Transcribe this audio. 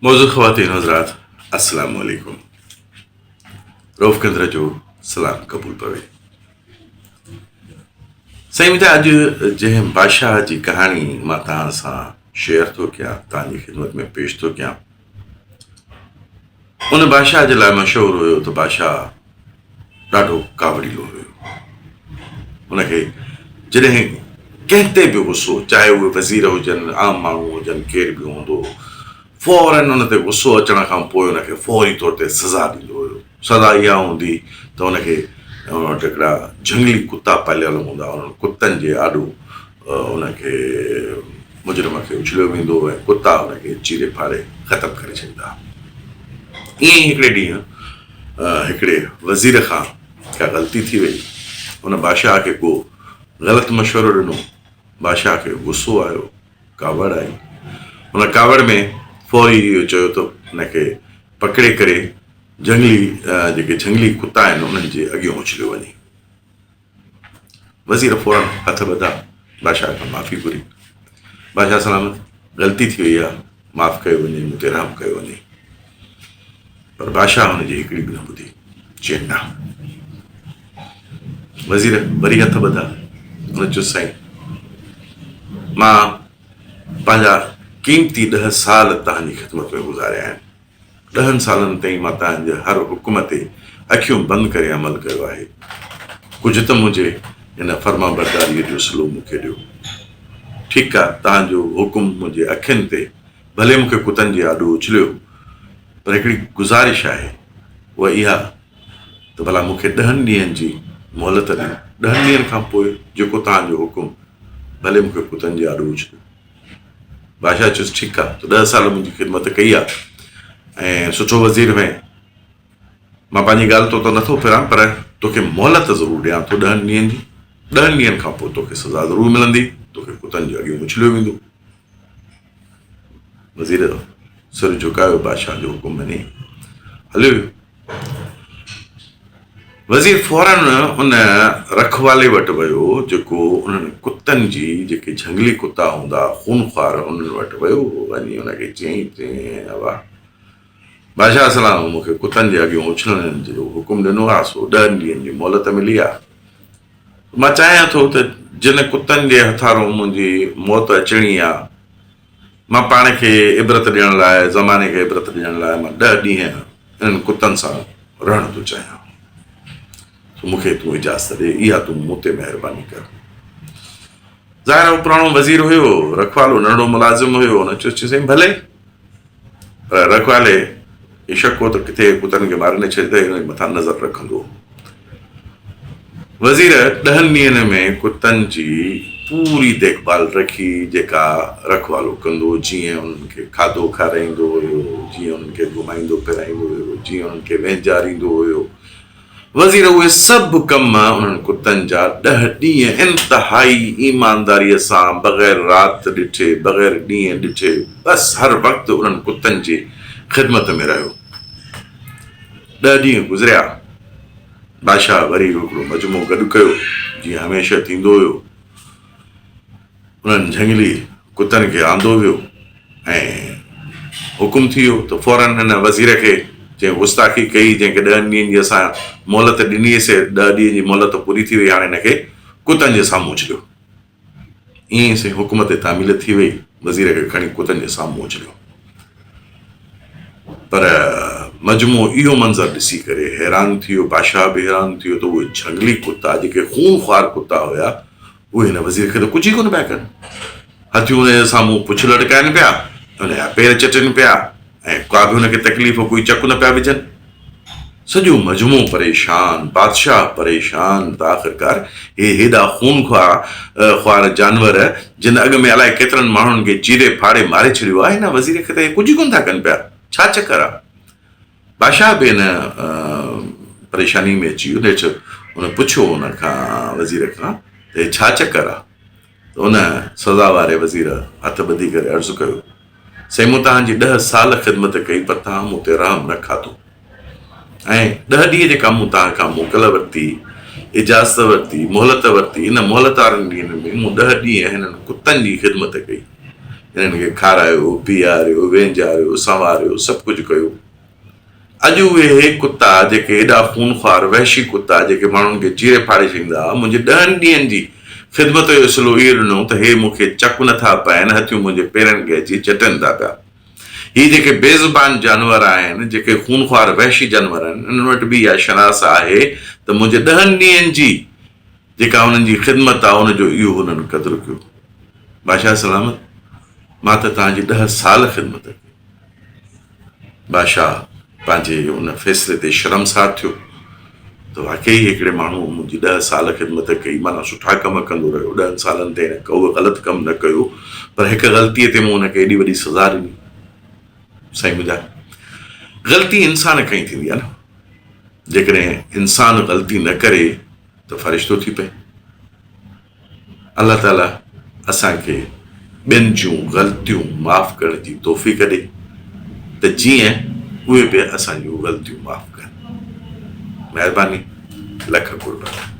موجود خواتين حضرات السلام عليڪم روف ڪندر جو سلام قبول پوي سائين منهنجا اڄ جنهن بادشاهه جي ڪهاڻي مان توهان سان شيئر ٿو ڪيان توهان جي خدمت ۾ پيش ٿو ڪيان ان بادشاهه جي لاء مشهور هيو ته بادشاهه ڏاڍو ڪاوڙيلو هيو. هن کي جڏهن ڪنهن تي به غصو، چاهي اهي وزير هجن، عام ماڻهو هجن، ڪير به هوندو هو، فوراً ان تي غصو اچڻ کان پوء ان کي فوري طور تي سزا ڏيندو هيو. سزا اها هوندي ته ان کي ان وٽ هڪڙا جهنگلي ڪتا پاليل هوندا، انهن ڪتن جي آڏو ان کي مجرم کي اڇليو ويندو هو ۽ ڪتا ان کي چيري ڦاڙي ختم ڪري ڇڏيندا. ائين ئي هڪڙي ڏينهن هڪڙي وزير کان ڪا غلطي ٿي وئي. هن بادشاهه کي ڪو غلط مشورو ڏنو. بادشاهه کي غصو آيو، ڪاوڙ آئي. هن ڪاوڙ ۾ فوري اهو چيو ته هن کي پڪڙي ڪري جهنگلي جيڪي جهنگلي ڪتا آهن انهن جي اڳيون اڇليو وڃي. وزير فوراً هٿ ٻڌا، بادشاهه کان معافي گهري. بادشاهه سلامت، غلطي ٿي وئي آهي، معاف ڪيو وڃي، مون تي رحم ڪيو وڃي. پر بادشاهه هن جي هڪڙي به نه ٻڌي، چيائين نه. وزير وري هٿ ٻڌا، هن چيو سائين، مان پنهنجا قيمتي ڏهه سال توهان جي خدمت ۾ گذاريا آهن. ڏهن سالن تائين مان توهان جي هر حڪم تي اکيون بند ڪري عمل ڪيو آهي. ڪجهه ته منهنجي هن فرمانبرداريء جو صلو مون کي ڏيو. ٺيڪ آ، توهان جو حڪم منهنجي اکين تي، ڀلي مون کي ڪتن جي آڏو اڇليو، پر هڪڙي گذارش آهي، اها اها ته ڀلا مون کي ڏهن ڏينهن جي مهلت ڏيو. ڏهن ڏينهن کان پوء جيڪو توهان جو حڪم، ڀلي مون کي ڪتن جي آڏو اڇليو. بادشاهه چيس، ٺيڪ آ، تو ڏهه سال منهنجي خدمت ڪئي آ ۽ سٺو وزير هئين. مان پنهنجي ڳالهه تو تان نٿو ڦران، پر توکي مهلت ضرور ڏيان ٿو ڏهن ڏينهن جي. ڏهن ڏينهن کان پوء توکي سزا ضرور ملندي، توکي ڪتن جي اڳيون اڇليو ويندو. وزير سر جهڪايو، بادشاهه جو حڪم مڃي هليو ويو. وزير فوراً ان رکوالي وٽ ويو، جيڪو انهن ڪتن جي، جيڪي جهنگلي ڪتا هوندا، خونخوار، انهن وٽ ويو. وڃي ان کي چيائين ته ابا، بادشاهه سلام مون کي ڪتن جي اڳيون اڇلڻ جو حڪم ڏنو آهي، سو ڏهن ڏينهن جي مهلت ملي آهي. مان چاهيان ٿو ته جن ڪتن جي هٿارون منهنجي موت اچڻي آهي، مان پاڻ کي عبرت ڏيڻ لاء، زماني کي عبرت ڏيڻ لاء مان ڏهه ڏينهن انهن ڪتن سان رهڻ ٿو چاهيان. سو مون کي تون اجازت ڏي، اها تون مون تي مهرباني ڪر. ظاهر آهي هو پراڻو وزير هيو، رکوالو ننڍڙو ملازم هيو، هن چيس، سائين ڀلي. پر رکوالي کي شڪ هو ته ڪٿي ڪتن کي ماري نه ڇڏي ته هن جي مٿان نظر رکندو هو. وزير ڏهن ڏينهن ۾ ڪتن جي پوري ديک ڀال رکي جيڪا رکوالو ڪندو هو، جيئن انهن کي کاڌو کارائيندو هيو، جيئن انهن کي گهمائيندو ڦيرائيندو هيو، جيئن انهن کي وهنجاريندو هيو. وزير اهي سڀ ڪم انهن ڪتن جا ڏهه ڏينهن انتهائي ايمانداريء سان بغير رات ڏٺي، بغير ڏينهن ڏٺي بس هر وقت انهن ڪتن جي خدمت ۾ رهيو. ڏهه ڏينهن گذريا. بادشاهه وري هڪڙو مجمعو گڏ ڪيو، جيئن هميشه ٿيندو هيو. انهن جهنگلي ڪتن کي آندو ويو ۽ حڪم ٿي ويو ته فوراً هن وزير کي جنهن گستاخي ڪئي، جنهن کي ڏهن ڏينهن جي اسان مهلت ڏني سي، ڏهه ڏينهن جي مهلت پوري ٿي وئي، هاڻي هن کي ڪتن جي سامهون اڇليو. ائين ئي سائين حڪم تي تعميل ٿي وئي، وزير کي کڻي ڪتن جي سامهون اڇليو. پر مجموعو اهو منظر ڏسي ڪري حيران ٿي ويو، بادشاهه به حيران ٿي ويو ته اهي جهنگلي ڪتا جيڪي خونخوار ڪتا هيا، اهي هن وزير کي ته ڪجهه ئي ڪونه پيا ڪن. هٿيون هن جي سامهون پڇ لڙڪائن پيا، هن جا پير چٽن پيا ۽ ڪا به هن کي تڪليف ڪوئي چڪ نه پيا وجهن. سڄو مجموعو پريشان، بادشاهه پريشان ته آخرڪار هي هيڏا خونخوار خوار جانور جن اڳ ۾ الائي ڪيترن ماڻهن کي چيري ڦاڙي ماري ڇڏيو آهي، هن وزير کي ته هي ڪجهه ئي ڪونه ٿا ڪن پيا، ڇا چڪر آهي؟ بادشاهه به ان پريشاني ۾ اچي ويو. نيٺ هن پڇيو ان کان وزير کان ته هي ڇا چڪر آ؟ ته ان سزا واري وزير هٿ ٻڌي ڪري عرض ڪيو، سائين مون توهان جي ڏهه سال خدمت ڪئي پر توهان مون تي رحم نه کاڌو ۽ ڏهه ڏينهن جيڪا مون توهان کان موڪل ورتي، اجازت ورتي، مهلت ورتي، ان مهلت وارن ڏينهن ۾ مون ڏهه ڏينهن هنن ڪتن جي خدمت ڪئي. انهن کي کارايو، پياريو، وهنجاريو، سنواريو، سڀ ڪجهه ڪيو. اڄ اهي ڪتا جيڪي ايڏا خونخوار وحشي ڪتا جيڪي ماڻهن کي چيري ڦاڙي ڇڏيندا هئا، منهنجي ڏهن ڏينهن جي خدمت جو صلو اهو ڏنو ته هي مون کي چڪ نه ٿا پائن، هٿيون منهنجي پيرن کي اچي چٽن ٿا پيا. هي جيڪي بي زبان جانور آهن، جيڪي خونخوار وحشي جانور آهن، انهن وٽ به اها شناس آهي ته منهنجي ڏهن ڏينهن جي جيڪا انهن جي خدمت آهي، ان جو اهو هنن قدر ڪيو. بادشاهه سلامت! مان ته توهان جي ڏهه سال خدمت ڪئي. بادشاهه پنهنجي ان فيصلي تي شرمسار ٿيو ته واقعي هڪڙي ماڻهوء منهنجي ڏهه سال خدمت ڪئي، معنيٰ سٺا ڪم ڪندو رهيو، ڏهن سالن تائين هن ڪوبه غلط ڪم نه ڪيو، پر هڪ غلطيء تي مون هن کي ايڏي وڏي سزا ڏني. سائين منهنجا، غلطي انسان کان ئي ٿيندي آهي نه، جيڪڏهن انسان غلطي نه ڪري ته فرشتو ٿي پئي. الله تعالي اسان کي ٻين جون غلطيون معاف ڪرڻ جي توفيق ڏي ته جيئن اهي به اسان جون غلطيون معاف ڪن. مهرباني لک قرب.